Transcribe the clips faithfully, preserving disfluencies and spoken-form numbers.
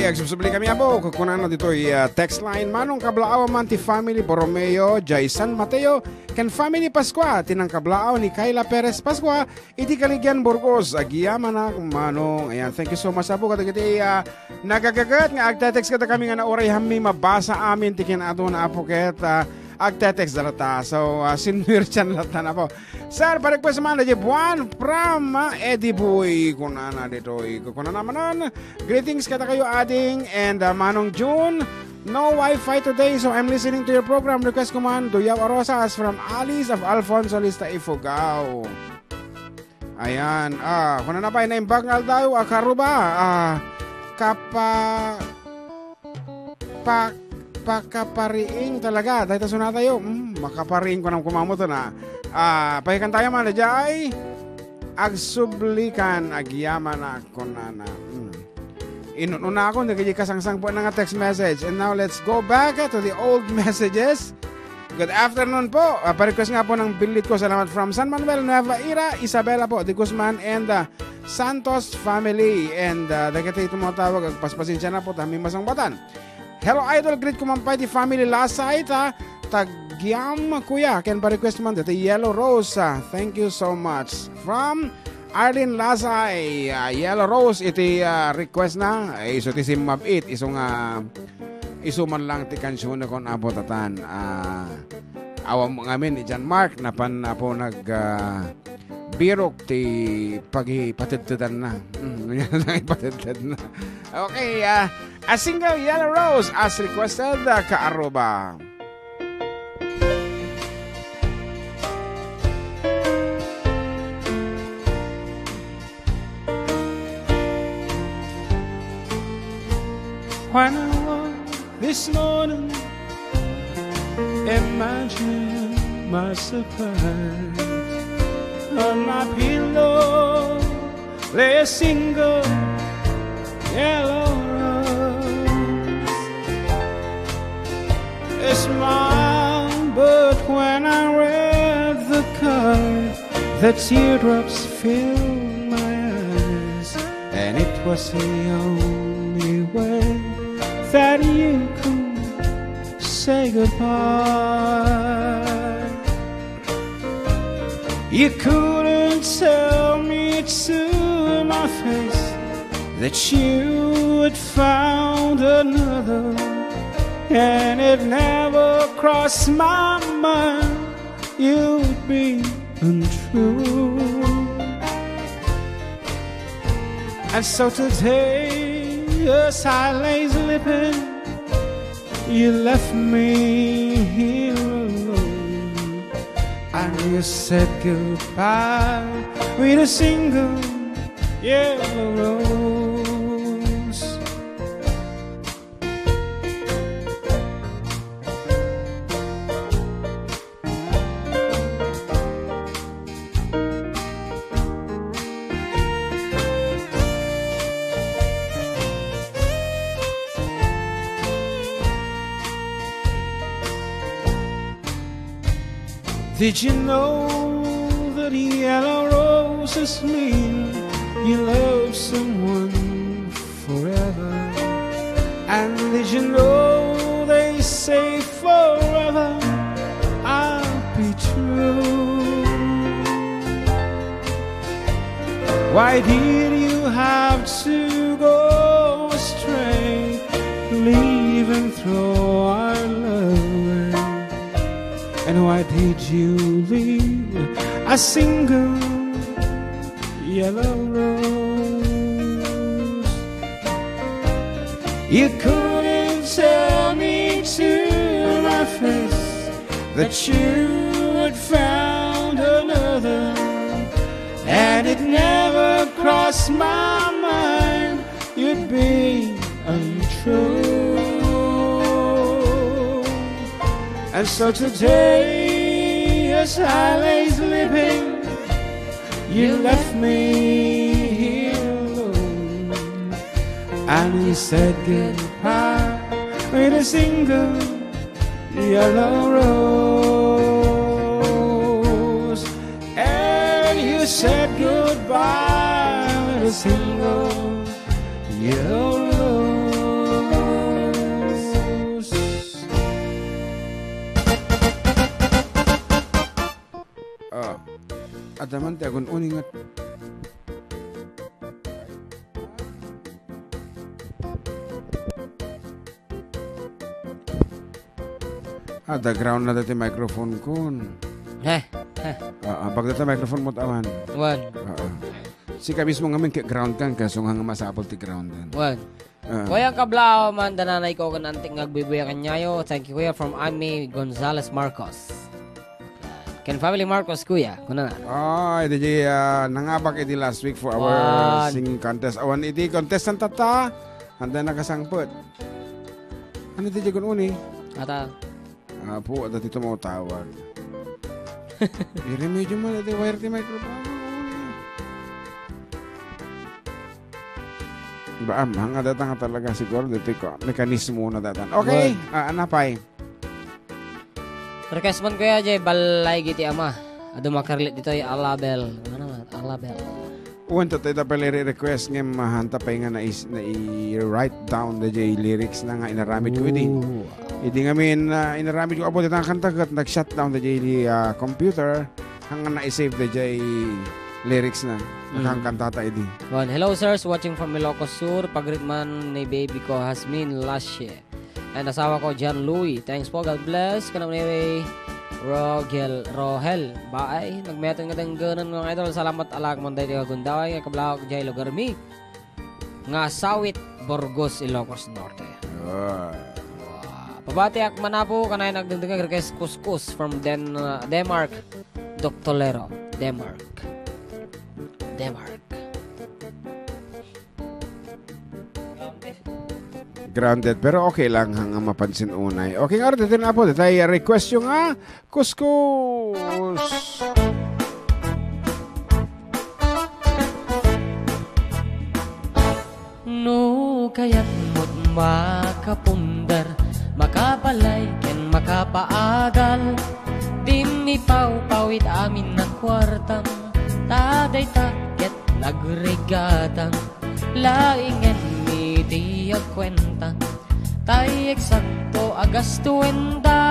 Nagsubsubli kami, Apo, kunana ditoy, ah, text line, Manong, kablaaw man ti family Borromeo, jay San Mateo, ken family Pascua, ti nangkablaaw ni Kayla Perez Pascua, iti Caligian, Burgos, agyamanak, Manong. Ayan, thank you so much, Apo, kadagiti, ah, nagagaget nga agte-text kadakami nga nauray hammi mabasa amin ti kin-aduna, Apo, ket, ah, agte-text da latta. So, ah, sinwirchan latta na po. Sir, pa-request man, di Juan from, ah, Eddie Boy. Kunana ditoy. Kunana manan. Greetings kadakayo, Ading and, ah, Manong June. No Wi-Fi today, so I'm listening to your program. Request ko man, Duyaw a Rosas from Alice of Alfonso Lista Ifugao. Ayan. Ah, kunana pay, naimbag nga aldaw, ah, karuba. Ah, kapa-, pa-, pakapariing talaga. Dayta sunatayo. Mm, makapariing ko nang kumamot na. Ah, pahikan tayo man, jay. Agsublikan, agyamanak, kunana. Mm. Inununakon dagiti kasangsangpetna nga text message. And now let's go back, ah, to the old messages. Good afternoon po. Ah, pa-request nga po ng Billit Ko. Salamat from San Manuel, Nueva Ecija, Isabela po, de Guzman, and, ah, Santos family. And, ah, dagiti tumatawag, agpaspasensia na po, ta amin masangbatan. Hello, Idol. Greet ko man pay ti family Lasay, ta tagyam, kuya. Ken pa-request man dati Yellow Rose, ah. Thank you so much. From Arlene Lasay, ah, Yellow Rose, iti, ah, request na. Ay, isu ti simmab-it, isu nga, isu man lang ti kansiyon kon Apo Tatan. Ah, awam ngamin ni John Mark, napan Apo nag, ah, birok ti pagipatedtedanna. Mm, yan ang ipatedtedna. Okay, ah, a single Yellow Rose as requested, ah, kaaruba. When I woke this morning, imagine my surprise. On my pillow lay a single yellow rose. A smile, but when I read the card, the teardrops filled my eyes, and it was the only way that you could say goodbye. You couldn't tell me to my face that you had found another, and it never crossed my mind you'd be untrue. And so today, as I lay sleeping, you left me here alone, and you said goodbye with a single yellow rose. Did you know that yellow roses mean you love someone forever? And did you know they say forever I'll be true? Why did you have to go astray, leaving through our love? And why did you leave a single yellow rose? You couldn't tell me to my face that you had found another, and it never crossed my mind you'd be untrue. And so today, as I lay sleeping, you left me here alone, and you said goodbye with a single yellow rose. And you said goodbye with a single yellow rose. Naman ti agun-uni nga. Ah, da ground na dati microphone kun. Heh, heh. Ah, ah, pagdata microphone mo tawan. Wan. Ah, ah. Sika mismo ngamin kay ground kan, kaso nga masapol ti ground din. Wan. Ah. Kuya Kablao, man, dananay ko kan antik nga agbubuya kanyayo. Thank you, kuya, from Amy Gonzalez Marcos. Ken family Marcos, kuya. Kuna na. Ah, iti, ah, nangabak iti last week for our Wan. Singing contest. Awan iti contestant tata. Anda nakasangpet. Ano iti jagon uni? Ata. Apo, adda ti tumaw-tawag. Iremedyo mo, dati wire ti microphone. Ba, ang nga data nga talaga siguro, dati ko, mekanismo na datan. Okay, Good. Ah, anapay. Request man kuya, jay, balay giti ama. Adu makarlit ditoy, Alabel. Ano naman? Alabel. Wen, tatay da pala i-request nga mahanta pay nga nais-, nai-write down da jay lyrics na nga inaramid ko idi. Ooh. Idi ngamin, ah, inaramid ko, abo, dita nga kanta ket nag-shutdown da jay, ah, computer, hanggang na-save da jay lyrics na. Mm. Nakangkantata idi. Wan, hello, sirs. Watching from Ilocos Sur. Pagrit man ni baby ko, Hasmin Lashe. And asawa ko, John Louis. Thanks po. God bless. Kanam ni Rogel, Rohel. Baay, nagmetan nga denggenan, mga idol. Salamat alak man daytoy nga gundaway nga kablawak jay lugar mi. Nga Sawit, Burgos, Ilocos Norte. Ah. Wow. Pabatiak manapo, kanay nagdengdengag request kuskus from Den-, uh, Denmark. Doctolero, Denmark. Denmark. Grounded, pero okay lang, hanggang mapansin unay. Okay nga rin, dito na po, dito ay request yung, ah, kuskus. No kayatmo't makapundar, makabalay ken makapaagal, dim ipawpawid amin a kuartam, ta dayta ket nagrigatam. Laingen iti agkuenta, tay eksakto a gastuenda,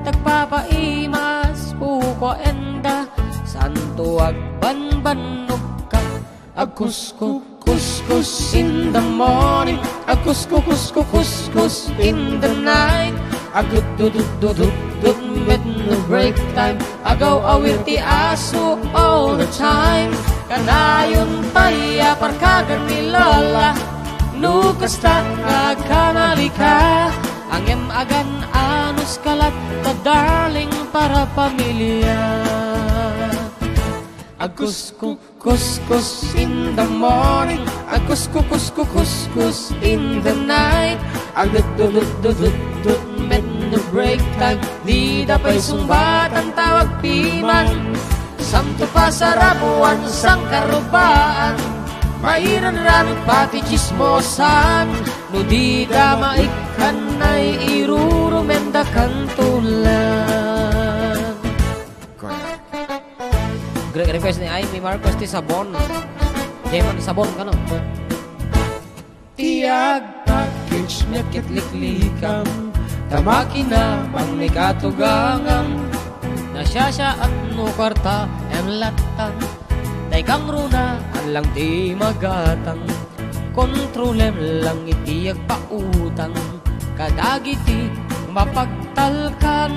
tagpapaimas kukuaenda, santo agbanbannogka. Agkusko, kuskus in the morning, agkusko, kusko, kuskus in the night, agdudududududut met no break time. Agaw-awir ti aso all the time. Kanayon pay a parkagan ni Lola, no kasta nga agkamalika. Ngem agan-anos ka latta, darling, para pamilya. Agkusko, kuskus in the morning, agkusko, kusko, kuskus in the night. Agdudududududut met no break time, dida pay sungbatan tawag piman. Santo pasarabuan, sangkarubaan, mairanranut pati chismosan, no dida maikkan ay irurumendakan tulan. Correct. Gre-, request ni Amy Marcos ti sabon. Diay man sabon kano? Ti agpackage met ket liklikam, ta makinabang ni katugangam. Nasiasiaat no kuarta em lattan, tay kangrunaan lang ti magatang. Kontrolem lang iti agpautang kadagiti mapagtalkan.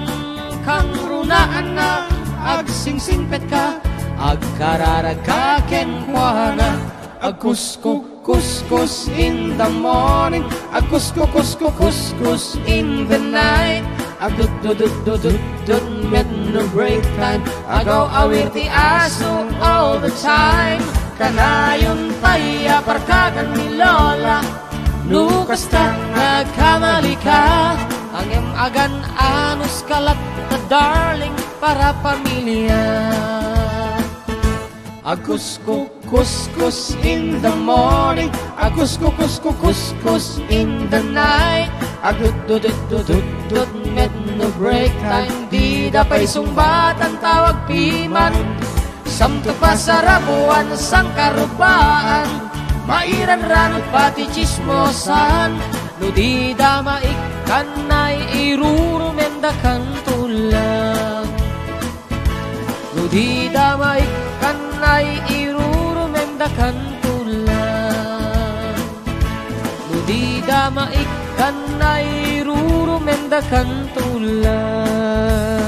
Kangrunaan na agsingsingpetka, agkararagka kenkuana. Agkusko, kuskus in the morning, agkusko, kusko, kuskus in the night. Agdudududududut met no break time. Agaw-awir ti aso all the time. Kanayon pay a parkagan ni Lola, no kasta nga agkamalika. Ngem agan-anos ka latta, darling, para pamilya. Agkusko, kuskus in the morning, agkusko, kusko, kuskus in the night. Agdudududududut met no break time, dida pay sungbatan tawag piman. Santo pasarabuan, sangkarubaan, mairanranut pati chismosan. No dida maikkan ay irurumendakan tulan. No dida maikkan Irurumendakanto la. No dida maikkan, irurumendakanto la.